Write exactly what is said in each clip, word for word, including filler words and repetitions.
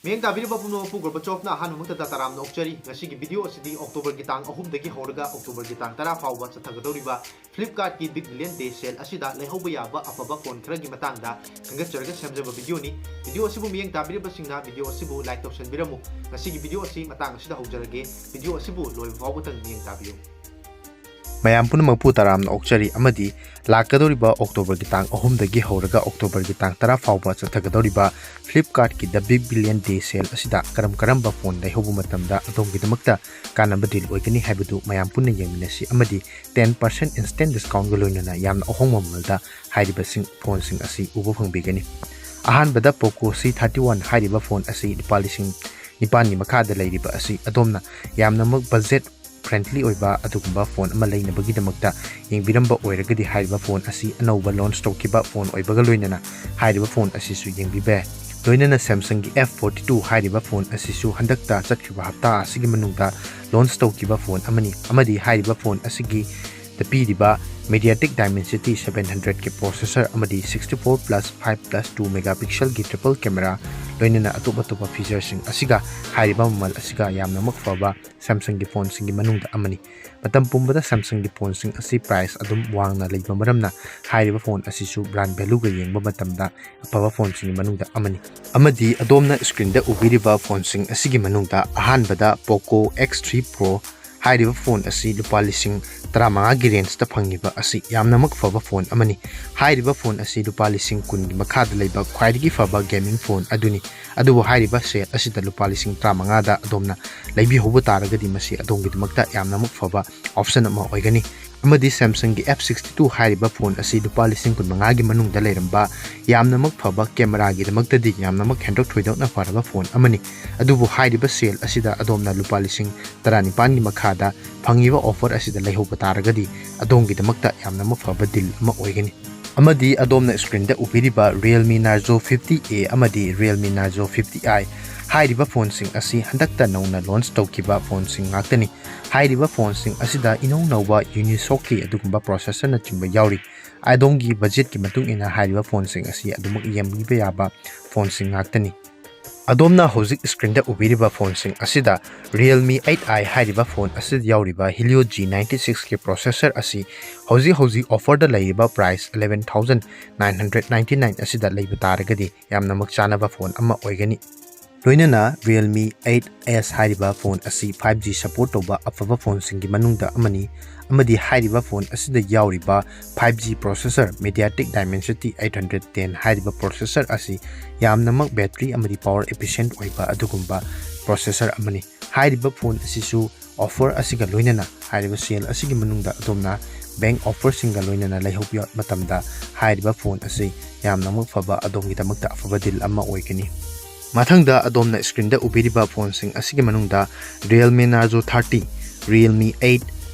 ꯃꯤꯠꯌꯦꯡ ꯇꯥꯕꯤꯔꯤꯕ ꯄꯨꯝꯅꯃꯛꯄꯨ ꯒꯣꯔꯕꯆꯣꯞꯅ ꯑꯍꯥꯟꯕꯃꯛꯇꯗ ꯇꯔꯥꯝꯅ ꯑꯣꯛꯆꯔꯤ꯫ ꯉꯁꯤꯒꯤ ꯚꯤꯗꯤꯑꯣ ꯑꯁꯤꯗꯤ ꯑꯣꯛꯇꯣꯕꯔꯒꯤ ꯇꯥꯡ ꯑꯍꯨꯝꯗꯒꯤ ꯍꯧꯔꯒ ꯑꯣꯛꯇꯣꯕꯔꯒꯤ ꯇꯥꯡ ꯇꯔꯥ ꯐꯥꯎꯕ ꯆꯠꯊꯒꯗꯧꯔꯤꯕ Flipkartꯀꯤ Big Billion Day Sale ꯑꯁꯤꯗ ꯂꯩꯍꯧꯕ ꯌꯥꯕ ꯑꯐꯕ ꯐꯣꯟ ꯈꯔꯒꯤ ꯃꯇꯥꯡꯗ ꯈꯟꯒꯠꯆꯔꯒ ꯁꯦꯝꯖꯕ ꯚꯤꯗꯤꯑꯣꯅꯤ꯫ ꯚꯤꯗꯤꯑꯣ ꯑꯁꯤꯕꯨ ꯃꯤꯠꯌꯦꯡ ꯇꯥꯕꯤꯔꯤꯕꯁꯤꯡꯅ ꯚꯤꯗꯤꯑꯣ ꯑꯁꯤꯕꯨ like ꯇꯧꯁꯟꯕꯤꯔꯝꯃꯨ꯫ ꯉꯁꯤꯒꯤ ꯚꯤꯗꯤꯑꯣ ꯑꯁꯤ ꯃꯇꯥꯡ ꯑꯁꯤꯗ ꯍꯧꯖꯔꯒꯦ꯫ ꯚꯤꯗꯤꯑꯣ ꯑꯁꯤꯕꯨ ꯂꯣꯏꯕ ꯐꯥꯎꯕꯇꯪ ꯃꯤꯠꯌꯦꯡ ꯇꯥꯕꯤꯌꯨ꯫ ꯃꯌꯥꯝ ꯄꯨꯝꯅꯃꯛꯄꯨ ꯇꯔꯥꯝꯅ ꯑꯣꯛꯆꯔꯤ ꯑꯃꯗꯤ ꯂꯥꯛꯀꯗꯧꯔꯤꯕ ꯑꯣꯛꯇꯣꯕꯔꯒꯤ ꯇꯥꯡ ꯑꯍꯨꯝꯗꯒꯤ ꯍꯧꯔꯒ ꯑꯣꯛꯇꯣꯕꯔꯒꯤ ꯇꯥꯡ ꯇꯔꯥ ꯐꯥꯎꯕ ꯆꯠꯊꯒꯗꯧꯔꯤꯕ Flipkartꯀꯤ The Big Billion Day Sale ꯑꯁꯤꯗ ꯀꯔꯝ ꯀꯔꯝꯕ ꯐꯣꯟ ꯂꯩꯍꯧꯕ ꯃꯇꯝꯗ ꯑꯗꯣꯝꯒꯤꯗꯃꯛꯇ ꯀꯥꯟꯅꯕ deal ꯑꯣꯏꯒꯅꯤ ꯍꯥꯏꯕꯗꯨ ꯃꯌꯥꯝ ꯄꯨꯟꯅ ꯌꯦꯡꯃꯤꯟꯅꯁꯤ ꯑꯃꯗꯤ ten percent instant discountꯒ ꯂꯣꯏꯅꯅ ꯌꯥꯝꯅ ꯑꯍꯣꯡꯕ ꯃꯃꯜꯗ ꯍꯥꯏꯔꯤꯕꯁꯤꯡ ꯐꯣꯟꯁꯤꯡ ꯑꯁꯤ ꯎꯕ ꯐꯪꯕꯤꯒꯅꯤ꯫ ꯑꯍꯥꯟꯕꯗ Poco C thirty one ꯍꯥꯏꯔꯤꯕ ꯐꯣꯟ ꯑꯁꯤ ꯂꯨꯄꯥ ꯂꯤꯁꯤꯡ ꯅꯤꯄꯥꯟꯒꯤ ꯃꯈꯥꯗ ꯂꯩꯔꯤꯕ ꯑꯁꯤ ꯑꯗꯣꯝꯅ ꯌꯥꯝꯅꯃꯛ budget friendly ꯑꯣꯏꯕ ꯑꯗꯨꯒꯨꯝꯕ ꯐꯣꯟ ꯑꯃ ꯂꯩꯅꯕꯒꯤꯗꯃꯛꯇ ꯌꯦꯡꯕꯤꯔꯝꯕ ꯑꯣꯏꯔꯒꯗꯤ ꯍꯥꯏꯔꯤꯕ ꯐꯣꯟ ꯑꯁꯤ ꯑꯅꯧꯕ launch ꯇꯧꯈꯤꯕ ꯐꯣꯟ ꯑꯣꯏꯕꯒ ꯂꯣꯏꯅꯅ ꯍꯥꯏꯔꯤꯕ ꯐꯣꯟ ꯑꯁꯤꯁꯨ ꯌꯦꯡꯕꯤꯕ ꯌꯥꯏ꯫ ꯂꯣꯏꯅꯅ Samsungꯒꯤ F forty two ꯍꯥꯏꯔꯤꯕ ꯐꯣꯟ ꯑꯁꯤꯁꯨ ꯍꯟꯗꯛꯇ ꯆꯠꯈꯤꯕ ꯍꯞꯇꯥ ꯑꯁꯤꯒꯤ ꯃꯅꯨꯡꯗ launch ꯇꯧꯈꯤꯕ ꯐꯣꯟ ꯑꯃꯅꯤ ꯑꯃꯗꯤ ꯍꯥꯏꯔꯤꯕ ꯐꯣꯟ ꯑꯁꯤꯒꯤ ꯗ ꯄꯤꯔꯤꯕ MediaTek Dimensity seven hundredꯀꯤ processor ꯑꯃꯗꯤ sixty four plus five plus two megapixelꯒꯤ triple camera ꯂꯣꯏꯅꯅ ꯑꯇꯣꯞ ꯑꯇꯣꯞꯄ featureꯁꯤꯡ ꯑꯁꯤꯒ ꯍꯥꯏꯔꯤꯕ ꯃꯃꯜ ꯑꯁꯤꯒ ꯌꯥꯝꯅꯃꯛ ꯐꯕ Samsungꯒꯤ ꯐꯣꯟꯁꯤꯡꯒꯤ ꯃꯅꯨꯡꯗ ꯑꯃꯅꯤ꯫ ꯃꯇꯝ ꯄꯨꯝꯕꯗ Samsungꯒꯤ ꯐꯣꯟꯁꯤꯡ ꯑꯁꯤ price ꯑꯗꯨꯝ ꯋꯥꯡꯅ ꯂꯩꯕ ꯃꯔꯝꯅ ꯍꯥꯏꯔꯤꯕ ꯐꯣꯟ ꯑꯁꯤꯁꯨ brand valueꯒ ꯌꯦꯡꯕ ꯃꯇꯝꯗ ꯑꯐꯕ ꯐꯣꯟꯁꯤꯡꯒꯤ ꯃꯅꯨꯡꯗ ꯑꯃꯅꯤ꯫ ꯑꯃꯗꯤ ꯑꯗꯣꯝꯅ screenꯗ ꯎꯕꯤꯔꯤꯕ ꯐꯣꯟꯁꯤꯡ ꯑꯁꯤꯒꯤ ꯃꯅꯨꯡꯗ ꯑꯍꯥꯟꯕꯗ Poco X three Pro ꯍꯥꯏꯔꯤꯕ ꯐꯣꯟ ꯑꯁꯤ ꯂꯨꯄꯥ ꯂꯤꯁꯤꯡ ꯇꯔꯥꯃꯉꯥꯒꯤ rangeꯇ ꯐꯪꯉꯤꯕ ꯑꯁꯤ ꯌꯥꯝꯅꯃꯛ ꯐꯕ ꯐꯣꯟ ꯑꯃꯅꯤ꯫ ꯍꯥꯏꯔꯤꯕ ꯐꯣꯟ ꯑꯁꯤ ꯂꯨꯄꯥ ꯂꯤꯁꯤꯡ ꯀꯨꯟꯒꯤ ꯃꯈꯥꯗ ꯂꯩꯕ ꯈ꯭ꯋꯥꯏꯗꯒꯤ ꯐꯕ gaming ꯐꯣꯟ ꯑꯗꯨꯅꯤ꯫ ꯑꯗꯨꯕꯨ ꯍꯥꯏꯔꯤꯕ sale ꯑꯁꯤꯗ ꯂꯨꯄꯥ ꯂꯤꯁꯤꯡ ꯇꯔꯥꯃꯉꯥꯗ ꯑꯗꯣꯝꯅ ꯂꯩꯕꯤꯍꯧꯕ ꯇꯥꯔꯒꯗꯤ ꯃꯁꯤ ꯑꯗꯣꯝꯒꯤꯗꯃꯛꯇ ꯌꯥꯝꯅꯃꯛ ꯐꯕ option ꯑꯃ ꯑꯣꯏꯒꯅꯤ꯫ ꯑꯃꯗꯤ Samsungꯒꯤ F sixty two ꯍꯥꯏꯔꯤꯕ ꯐꯣꯟ ꯑꯁꯤ ꯂꯨꯄꯥ ꯂꯤꯁꯤꯡ ꯀꯨꯟꯃꯉꯥꯒꯤ ꯃꯅꯨꯡꯗ ꯂꯩꯔꯝꯕ ꯌꯥꯝꯅꯃꯛ ꯐꯕ cameraꯒꯤꯗꯃꯛꯇꯗꯤ ꯌꯥꯝꯅꯃꯛ ꯍꯦꯟꯗꯣꯛ ꯊꯣꯏꯗꯣꯛꯅ ꯐꯔꯕ ꯐꯣꯟ ꯑꯃꯅꯤ꯫ ꯑꯗꯨꯕꯨ ꯍꯥꯏꯔꯤꯕ sale ꯑꯁꯤꯗ ꯑꯗꯣꯝꯅ ꯂꯨꯄꯥ ꯂꯤꯁꯤꯡ ꯇꯔꯥꯅꯤꯄꯥꯟꯒꯤ ꯃꯈꯥꯗ ꯐꯪꯉꯤꯕ offer ꯑꯁꯤꯗ ꯂꯩꯍꯧꯕ ꯇꯥꯔꯒꯗꯤ ꯑꯗꯣꯝꯒꯤꯗꯃꯛꯇ ꯌꯥꯝꯅꯃꯛ ꯐꯕ deal ꯑꯃ ꯑꯣꯏꯒꯅꯤ꯫ ꯑꯃꯗꯤ ꯑꯗꯣꯝꯅ screenꯗ ꯎꯕꯤꯔꯤꯕ Realme Narzo fifty A ꯑꯃꯗꯤ Realme Narzo fifty i ꯍꯥꯏꯔꯤꯕ ꯐꯣꯟꯁꯤꯡ ꯑꯁꯤ ꯍꯟꯗꯛꯇ ꯅꯧꯅ launch ꯇꯧꯈꯤꯕ ꯐꯣꯟꯁꯤꯡ ꯉꯥꯛꯇꯅꯤ꯫ ꯍꯥꯏꯔꯤꯕ ꯐꯣꯟꯁꯤꯡ ꯑꯁꯤꯗ ꯏꯅꯧ ꯅꯧꯕ Unisoc-ꯀꯤ ꯑꯗꯨꯒꯨꯝꯕ processorꯅꯆꯤꯡꯕ ꯌꯥꯎꯔꯤ꯫ ꯑꯗꯣꯝꯒꯤ budgetꯀꯤ ꯃꯇꯨꯡ ꯏꯟꯅ ꯍꯥꯏꯔꯤꯕ ꯐꯣꯟꯁꯤꯡ ꯑꯁꯤ ꯑꯗꯨꯃꯛ ꯌꯦꯡꯕꯤꯕ ꯌꯥꯕ ꯐꯣꯟꯁꯤꯡ ꯉꯥꯛꯇꯅꯤ꯫ ꯑꯗꯣꯝꯅ ꯍꯧꯖꯤꯛ screenꯗ ꯎꯕꯤꯔꯤꯕ phoneꯁꯤꯡ ꯑꯁꯤꯗ Realme eight i ꯍꯥꯏꯔꯤꯕ phone ꯑꯁꯤꯗ ꯌꯥꯎꯔꯤꯕ Helio G ninety sixꯀꯤ processor ꯑꯁꯤ ꯍꯧꯖꯤꯛ ꯍꯧꯖꯤꯛ offerꯗ ꯂꯩꯔꯤꯕ price eleven thousand nine hundred ninety nine ꯑꯁꯤꯗ ꯂꯩꯕ ꯇꯥꯔꯒꯗꯤ ꯌꯥꯝꯅꯃꯛ ꯆꯥꯅꯕ phone ꯑꯃ ꯑꯣꯏꯒꯅꯤ꯫ ꯂꯣꯏꯅꯅ Realme eight s ꯍꯥꯏꯔꯤꯕ phone ꯑꯁꯤ five G support ꯇꯧꯕ ꯑꯐꯕ phoneꯁꯤꯡꯒꯤ ꯃꯅꯨꯡꯗ ꯑꯃꯅꯤ, ꯑꯃꯗꯤ ꯍꯥꯏꯔꯤꯕ phone ꯑꯁꯤꯗ ꯌꯥꯎꯔꯤꯕ five G processor MediaTek Dimensity eight hundred ten ꯍꯥꯏꯔꯤꯕ processor ꯑꯁꯤ ꯌꯥꯝꯅꯃꯛ battery ꯑꯃꯗꯤ power efficient ꯑꯣꯏꯕ ꯑꯗꯨꯒꯨꯝꯕ processor ꯑꯃꯅꯤ꯫ ꯍꯥꯏꯔꯤꯕ phone ꯑꯁꯤꯁꯨ offer ꯑꯁꯤꯒ ꯂꯣꯏꯅꯅ, ꯍꯥꯏꯔꯤꯕ sale ꯑꯁꯤꯒꯤ ꯃꯅꯨꯡꯗ ꯑꯗꯣꯝꯅ bank offerꯁꯤꯡꯒ ꯂꯣꯏꯅꯅ ꯂꯩꯍꯧꯕ ꯃꯇꯝꯗ ꯍꯥꯏꯔꯤꯕ phone ꯑꯁꯤ ꯌꯥꯝꯅꯃꯛ ꯐꯕ, ꯑꯗꯣꯝꯒꯤꯗꯃꯛꯇ ꯑꯐꯕ deal ꯑꯃ ꯑꯣꯏꯒꯅꯤ꯫ ꯃꯊꯪꯗ ꯑꯗꯣꯝꯅ screenꯗ ꯎꯕꯤꯔꯤꯕ phoneꯁꯤꯡ ꯑꯁꯤꯒꯤ ꯃꯅꯨꯡꯗ Realme Narzo thirty, Realme eight,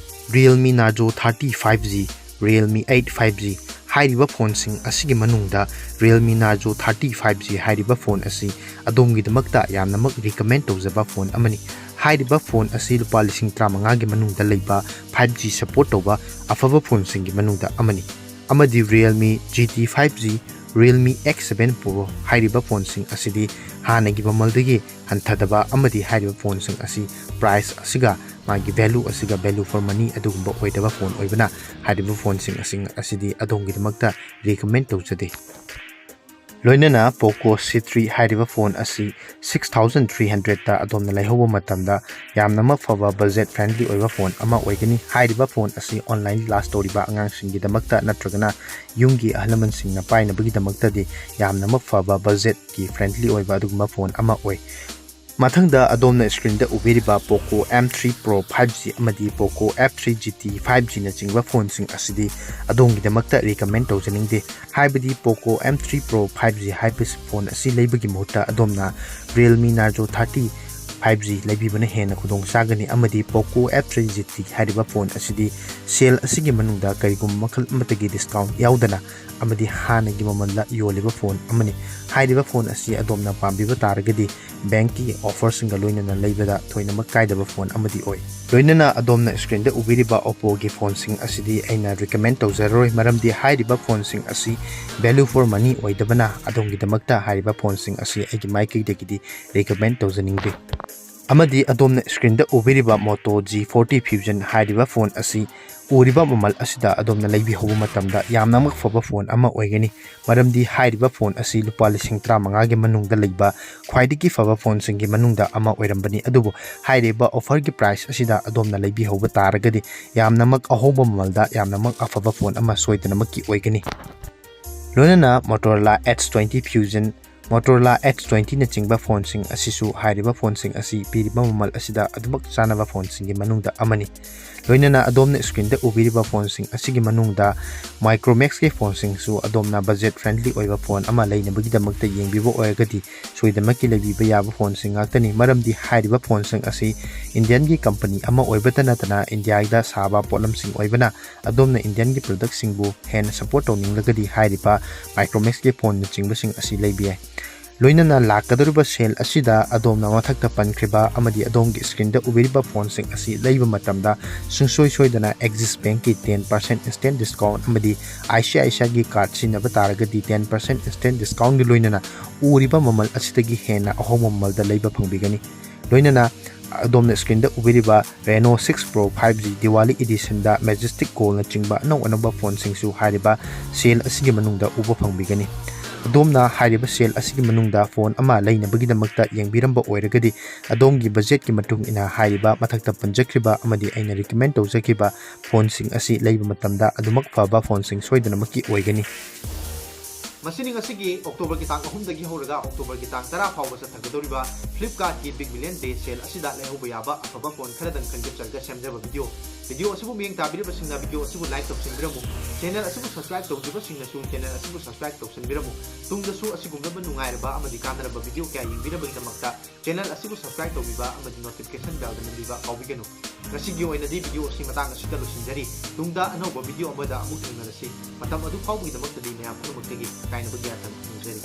Realme Narzo thirty five G, Realme eight five G ꯍꯥꯏꯔꯤꯕ phoneꯁꯤꯡ ꯑꯁꯤꯒꯤ ꯃꯅꯨꯡꯗ Realme Narzo thirty five G ꯍꯥꯏꯔꯤꯕ phone ꯑꯁꯤ ꯑꯗꯣꯝꯒꯤꯗꯃꯛꯇ ꯌꯥꯝꯅꯃꯛ recommend ꯇꯧꯖꯕ phone ꯑꯃꯅꯤ꯫ ꯍꯥꯏꯔꯤꯕ phone ꯑꯁꯤ ꯂꯨꯄꯥ ꯂꯤꯁꯤꯡ ꯇꯔꯥꯃꯉꯥꯒꯤ ꯃꯅꯨꯡꯗ ꯂꯩꯕ five G support ꯇꯧꯕ ꯑꯐꯕ phoneꯁꯤꯡꯒꯤ ꯃꯅꯨꯡꯗ ꯑꯃꯅꯤ꯫ ꯑꯃꯗꯤ Realme G T five G, Realme X seven Pro ꯍꯥꯏꯔꯤꯕ phoneꯁꯤꯡ ꯑꯁꯤꯗꯤ ꯍꯥꯟꯅꯒꯤ ꯃꯃꯜꯗꯒꯤ ꯍꯟꯊꯗꯕ ꯑꯃꯗꯤ ꯍꯥꯏꯔꯤꯕ phoneꯁꯤꯡ ꯑꯁꯤ price ꯑꯁꯤꯒ ꯃꯥꯒꯤ value ꯑꯁꯤꯒ value for money ꯑꯗꯨꯒꯨꯝꯕ ꯑꯣꯏꯗꯕ phone ꯑꯣꯏꯕꯅ ꯍꯥꯏꯔꯤꯕ phoneꯁꯤꯡ ꯑꯁꯤ, ꯑꯁꯤꯗꯤ ꯑꯗꯣꯝꯒꯤꯗꯃꯛꯇ recommend ꯇꯧꯖꯗꯦ꯫ ꯂꯣꯏꯅꯅ Poco C three ꯍꯥꯏꯔꯤꯕ phone ꯑꯁꯤ six thousand three hundredꯇ ꯑꯗꯣꯝꯅ ꯂꯩꯍꯧꯕ ꯃꯇꯝꯗ ꯌꯥꯝꯅꯃꯛ ꯐꯕ budget friendly ꯑꯣꯏꯕ phone ꯑꯃ ꯑꯣꯏꯒꯅꯤ꯫ ꯍꯥꯏꯔꯤꯕ phone ꯑꯁꯤ online class ꯇꯧꯔꯤꯕ ꯑꯉꯥꯡꯁꯤꯡꯒꯤꯗꯃꯛꯇ ꯅꯠꯇ꯭ꯔꯒꯅ ꯌꯨꯝꯒꯤ ꯑꯍꯜ ꯂꯃꯟꯁꯤꯡꯅ ꯄꯥꯏꯅꯕꯒꯤꯗꯃꯛꯇꯗꯤ ꯌꯥꯝꯅꯃꯛ ꯐꯕ budgetꯀꯤ friendly ꯑꯣꯏꯕ ꯑꯗꯨꯒꯨꯝꯕ phone ꯑꯃ ꯑꯣꯏ꯫ ꯃꯊꯪꯗ ꯑꯗꯣꯝꯅ screenꯗ ꯎꯕꯤꯔꯤꯕ Poco M three Pro five G ꯑꯃꯗꯤ Poco F three G T five G ꯅꯆꯤꯡꯕ phoneꯁꯤꯡ ꯑꯁꯤꯗꯤ ꯑꯗꯣꯝꯒꯤꯗꯃꯛꯇ recommend ꯇꯧꯖꯅꯤꯡꯗꯦ꯫ ꯍꯥꯏꯕꯗꯤ Poco M three Pro five G ꯍꯥꯏꯕ phone ꯑꯁꯤ ꯂꯩꯕꯒꯤ ꯃꯍꯨꯠꯇ ꯑꯗꯣꯝꯅ Realme Narzo thirty five G ꯂꯩꯕꯤꯕꯅ ꯍꯦꯟꯅ ꯈꯨꯗꯣꯡ ꯆꯥꯒꯅꯤ꯫ ꯑꯃꯗꯤ Poco F three G T ꯍꯥꯏꯔꯤꯕ ꯐꯣꯟ ꯑꯁꯤꯗꯤ ꯁꯦꯜ ꯑꯁꯤꯒꯤ ꯃꯅꯨꯡꯗ ꯀꯔꯤꯒꯨꯝꯕ ꯃꯈꯜ ꯑꯃꯠꯇꯒꯤ ꯗꯤꯁꯀꯥꯎꯟ ꯌꯥꯎꯗꯅ ꯑꯃꯗꯤ ꯍꯥꯟꯅꯒꯤ ꯃꯃꯜꯗ ꯌꯣꯜꯂꯤꯕ ꯐꯣꯟ ꯑꯃꯅꯤ꯫ ꯍꯥꯏꯔꯤꯕ ꯐꯣꯟ ꯑꯁꯤ ꯑꯗꯣꯝꯅ ꯄꯥꯝꯕꯤꯕ ꯇꯥꯔꯒꯗꯤ ꯕꯦꯡꯛꯀꯤ ꯑꯣꯐꯔꯁꯤꯡꯒ ꯂꯣꯏꯅꯅ ꯂꯩꯕꯗ ꯊꯣꯏꯅꯃꯛ ꯀꯥꯏꯗꯕ ꯐꯣꯟ ꯑꯃꯗꯤ ꯑꯣꯏ꯫ ꯂꯣꯏꯅꯅ ꯑꯗꯣꯝꯅ ꯁ꯭ꯀ꯭ꯔꯤꯟꯗ ꯎꯕꯤꯔꯤꯕ Oppoꯒꯤ ꯐꯣꯟꯁꯤꯡ ꯑꯁꯤꯗꯤ ꯑꯩꯅ ꯔꯤꯀꯃꯦꯟ ꯇꯧꯖꯔꯔꯣꯏ, ꯃꯔꯝꯗꯤ ꯍꯥꯏꯔꯤꯕ ꯐꯣꯟꯁꯤꯡ ꯑꯁꯤ value for money ꯑꯣꯏꯗꯕꯅ ꯑꯗꯣꯝꯒꯤꯗꯃꯛꯇ ꯍꯥꯏꯔꯤꯕ ꯐꯣꯟꯁꯤꯡ ꯑꯁꯤ ꯑꯩꯒꯤ ꯃꯥꯏꯀꯩꯗꯒꯤꯗꯤ ꯔꯤꯀꯃꯦꯟ ꯇꯧꯖꯅꯤꯡꯗꯦ꯫ ꯑꯃꯗꯤ ꯑꯗꯣꯝꯅ ꯁ꯭ꯀ꯭ꯔꯤꯟꯗ ꯎꯕꯤꯔꯤꯕ Moto G forty Fusion ꯍꯥꯏꯔꯤꯕ ꯐꯣꯟ ꯑꯁꯤ ꯎꯔꯤꯕ ꯃꯃꯜ ꯑꯁꯤꯗ ꯑꯗꯣꯝꯅ ꯂꯩꯕꯤꯍꯧꯕ ꯃꯇꯝꯗ ꯌꯥꯝꯅꯃꯛ ꯐꯕ ꯐꯣꯟ ꯑꯃ ꯑꯣꯏꯒꯅꯤ, ꯃꯔꯝꯗꯤ ꯍꯥꯏꯔꯤꯕ ꯐꯣꯟ ꯑꯁꯤ ꯂꯨꯄꯥ ꯂꯤꯁꯤꯡ ꯇꯔꯥꯃꯉꯥꯒꯤ ꯃꯅꯨꯡꯗ ꯂꯩꯕ ꯈ꯭ꯋꯥꯏꯗꯒꯤ ꯐꯕ ꯐꯣꯟꯁꯤꯡꯒꯤ ꯃꯅꯨꯡꯗ ꯑꯃ ꯑꯣꯏꯔꯝꯕꯅꯤ꯫ ꯑꯗꯨꯕꯨ ꯍꯥꯏꯔꯤꯕ ꯑꯣꯐꯔꯒꯤ ꯄ꯭ꯔꯥꯏꯁ ꯑꯁꯤꯗ ꯑꯗꯣꯝꯅ ꯂꯩꯕꯤꯍꯧꯕ ꯇꯥꯔꯒꯗꯤ ꯌꯥꯝꯅꯃꯛ ꯑꯍꯣꯡꯕ ꯃꯃꯜꯗ ꯌꯥꯝꯅꯃꯛ ꯑꯐꯕ ꯐꯣꯟ ꯑꯃ ꯁꯣꯏꯗꯅꯃꯛꯀꯤ ꯑꯣꯏꯒꯅꯤ꯫ ꯂꯣꯏꯅꯅ Motorola Edge twenty Fusion, Motorola Edge twenty ꯅꯆꯤꯡꯕ ꯐꯣꯟꯁꯤꯡ ꯑꯁꯤꯁꯨ ꯍꯥꯏꯔꯤꯕ ꯐꯣꯟꯁꯤꯡ ꯑꯁꯤ ꯄꯤꯔꯤꯕ ꯃꯃꯜ ꯑꯁꯤꯗ ꯑꯗꯨꯃꯛ ꯆꯥꯅꯕ ꯐꯣꯟꯁꯤꯡꯒꯤ ꯃꯅꯨꯡꯗ ꯑꯃꯅꯤ꯫ ꯂꯣꯏꯅꯅ ꯑꯗꯣꯝꯅ ꯁ꯭ꯀ꯭ꯔꯤꯟꯗ ꯎꯕꯤꯔꯤꯕ ꯐꯣꯟꯁꯤꯡ ꯑꯁꯤꯒꯤ ꯃꯅꯨꯡꯗ Micromixꯀꯤ ꯐꯣꯟꯁꯤꯡꯁꯨ ꯑꯗꯣꯝꯅ ꯕꯖꯦꯠ ꯐ꯭ꯔꯦꯟꯗꯂꯤ ꯑꯣꯏꯕ ꯐꯣꯟ ꯑꯃ ꯂꯩꯅꯕꯒꯤꯗꯃꯛꯇ ꯌꯦꯡꯕꯤꯕ ꯑꯣꯏꯔꯒꯗꯤ ꯁꯣꯏꯗꯅꯃꯛꯀꯤ ꯂꯩꯕꯤꯕ ꯌꯥꯕ ꯐꯣꯟꯁꯤꯡ ꯉꯥꯛꯇꯅꯤ, ꯃꯔꯝꯗꯤ ꯍꯥꯏꯔꯤꯕ ꯐꯣꯟꯁꯤꯡ ꯑꯁꯤ ꯏꯟꯗꯤꯌꯟꯒꯤ ꯀꯝꯄꯅꯤ ꯑꯃ ꯑꯣꯏꯕꯇ ꯅꯠꯇꯅ ꯏꯟꯗꯤꯌꯥꯗ ꯁꯥꯕ ꯄꯣꯠꯂꯝꯁꯤꯡ ꯑꯣꯏꯕꯅ ꯑꯗꯣꯝꯅ ꯏꯟꯗꯤꯌꯟꯒꯤ ꯄ꯭ꯔꯗꯛꯁꯤꯡꯕꯨ ꯍꯦꯟꯅ ꯁꯞꯄꯣꯔꯠ ꯇꯧꯅꯤꯡꯂꯒꯗꯤ ꯍꯥꯏꯔꯤꯕ Micromixꯀꯤ ꯐꯣꯟꯅꯆꯤꯡꯕꯁꯤꯡ ꯑꯁꯤ ꯂꯩꯕ ꯌꯥꯏ꯫ ꯂꯣꯏꯅꯅ ꯂꯥꯛꯀꯗꯧꯔꯤꯕ ꯁꯦꯜ ꯑꯁꯤꯗ ꯑꯗꯣꯝꯅ ꯃꯊꯛꯇ ꯄꯟꯈ꯭ꯔꯤꯕ ꯑꯃꯗꯤ ꯑꯗꯣꯝꯒꯤ ꯁ꯭ꯀ꯭ꯔꯤꯟꯗ ꯎꯕꯤꯔꯤꯕ ꯐꯣꯟꯁꯤꯡ ꯑꯁꯤ ꯂꯩꯕ ꯃꯇꯝꯗ ꯁꯨꯡꯁꯣꯏ ꯁꯣꯏꯗꯅ Axis Bankꯀꯤ ten percent instant discount ꯑꯃꯗꯤ I C I C Iꯒꯤ ꯀꯥꯔꯗ ꯁꯤꯖꯤꯟꯅꯕ ꯇꯥꯔꯒꯗꯤ ten percent instant discountꯒꯤ ꯂꯣꯏꯅꯅ ꯎꯔꯤꯕ ꯃꯃꯜ ꯑꯁꯤꯗꯒꯤ ꯍꯦꯟꯅ ꯑꯍꯣꯡꯕ ꯃꯃꯜꯗ ꯂꯩꯕ ꯐꯪꯕꯤꯒꯅꯤ꯫ ꯂꯣꯏꯅꯅ ꯑꯗꯣꯝꯅ ꯁ꯭ꯀ꯭ꯔꯤꯟꯗ ꯎꯕꯤꯔꯤꯕ Reno six Pro five G Diwali Editionꯗ Majestic Goldꯅꯆꯤꯡꯕ ꯑꯅꯧ ꯑꯅꯧꯕ ꯐꯣꯟꯁꯤꯡꯁꯨ ꯍꯥꯏꯔꯤꯕ ꯁꯦꯜ ꯑꯁꯤꯒꯤ ꯃꯅꯨꯡꯗ ꯎꯕ ꯐꯪꯕꯤꯒꯅꯤ꯫ ꯑꯗꯣꯝꯅ ꯍꯥꯏꯔꯤꯕ ꯁꯦꯜ ꯑꯁꯤꯒꯤ ꯃꯅꯨꯡꯗ ꯐꯣꯟ ꯑꯃ ꯂꯩꯅꯕꯒꯤꯗꯃꯛꯇ ꯌꯦꯡꯕꯤꯔꯝꯕ ꯑꯣꯏꯔꯒꯗꯤ ꯑꯗꯣꯝꯒꯤ ꯕꯖꯦꯠꯀꯤ ꯃꯇꯨꯡ ꯏꯟꯅ ꯍꯥꯏꯔꯤꯕ ꯃꯊꯛꯇ ꯄꯟꯖꯈ꯭ꯔꯤꯕ ꯑꯃꯗꯤ ꯑꯩꯅ ꯔꯤꯀꯃꯦꯟ ꯇꯧꯖꯈꯤꯕ ꯐꯣꯟꯁꯤꯡ ꯑꯁꯤ ꯂꯩꯕ ꯃꯇꯝꯗ ꯑꯗꯨꯃꯛ ꯐꯕ ꯐꯣꯟꯁꯤꯡ ꯁꯣꯏꯗꯅꯃꯛꯀꯤ ꯑꯣꯏꯒꯅꯤ꯫ ꯃꯁꯤꯅꯤ ꯉꯁꯤꯒꯤ ꯑꯣꯛꯇꯣꯕꯔꯒꯤ ꯇꯥꯡ ꯑꯍꯨꯝꯗꯒꯤ ꯍꯧꯔꯒ ꯑꯣꯛꯇꯣꯕꯔꯒꯤ ꯇꯥꯡ ꯇꯔꯥ ꯐꯥꯎꯕ ꯆꯠꯊꯒꯗꯧꯔꯤꯕ Flipkartꯀꯤ Big Billion Day Sale ꯑꯁꯤꯗ ꯂꯩꯍꯧꯕ ꯌꯥꯕ ꯑꯐꯕ phone ꯈꯔꯗꯪ ꯈꯟꯒꯠꯆꯔꯒ ꯁꯦꯝꯖꯕ video꯫ Video ꯑꯁꯤꯕꯨ ꯃꯤꯠꯌꯦꯡ ꯇꯥꯕꯤꯔꯤꯕꯁꯤꯡꯅ video ꯑꯁꯤꯕꯨ like ꯇꯧꯁꯤꯟꯕꯤꯔꯝꯃꯨ꯫ Channel ꯑꯁꯤꯕꯨ subscribe ꯇꯧꯗ꯭ꯔꯤꯕꯁꯤꯡꯅꯁꯨ channel ꯑꯁꯤꯕꯨ subscribe ꯇꯧꯁꯤꯟꯕꯤꯔꯝꯃꯨ꯫ ꯇꯨꯡꯗꯁꯨ ꯑꯁꯤꯒꯨꯝꯂꯕ ꯅꯨꯡꯉꯥꯏꯔꯕ ꯑꯃꯗꯤ ꯀꯥꯟꯅꯔꯕ video ꯀꯌꯥ ꯌꯦꯡꯕꯤꯅꯕꯒꯤꯗꯃꯛꯇ channel ꯑꯁꯤꯕꯨ subscribe ꯇꯧꯕꯤꯕ ꯑꯃꯗꯤ notification bellꯗ ꯅꯝꯕꯤꯕ ꯀꯥꯎꯕꯤꯒꯅꯨ꯫ ꯉꯁꯤꯒꯤ ꯑꯣꯏꯅꯗꯤ video ꯑꯁꯤ ꯃꯇꯥꯡ ꯑꯁꯤꯗ ꯂꯣꯏꯁꯤꯟꯖꯔꯤ꯫ ꯇꯨꯡꯗ ꯑꯅꯧꯕ video ꯑꯃꯗ ꯑꯃꯨꯛ ꯊꯦꯡꯅꯔꯁꯤ꯫ ꯃꯇꯝ ꯑꯗꯨ ꯐꯥꯎꯕꯒꯤꯗꯃꯛꯇꯗꯤ ꯃꯌꯥꯝ ꯄꯨꯝꯅꯃꯛꯇꯒꯤ ꯀꯥꯏꯅꯕꯒꯤ ꯌꯥꯊꯪ ꯅꯤꯖꯔꯤ꯫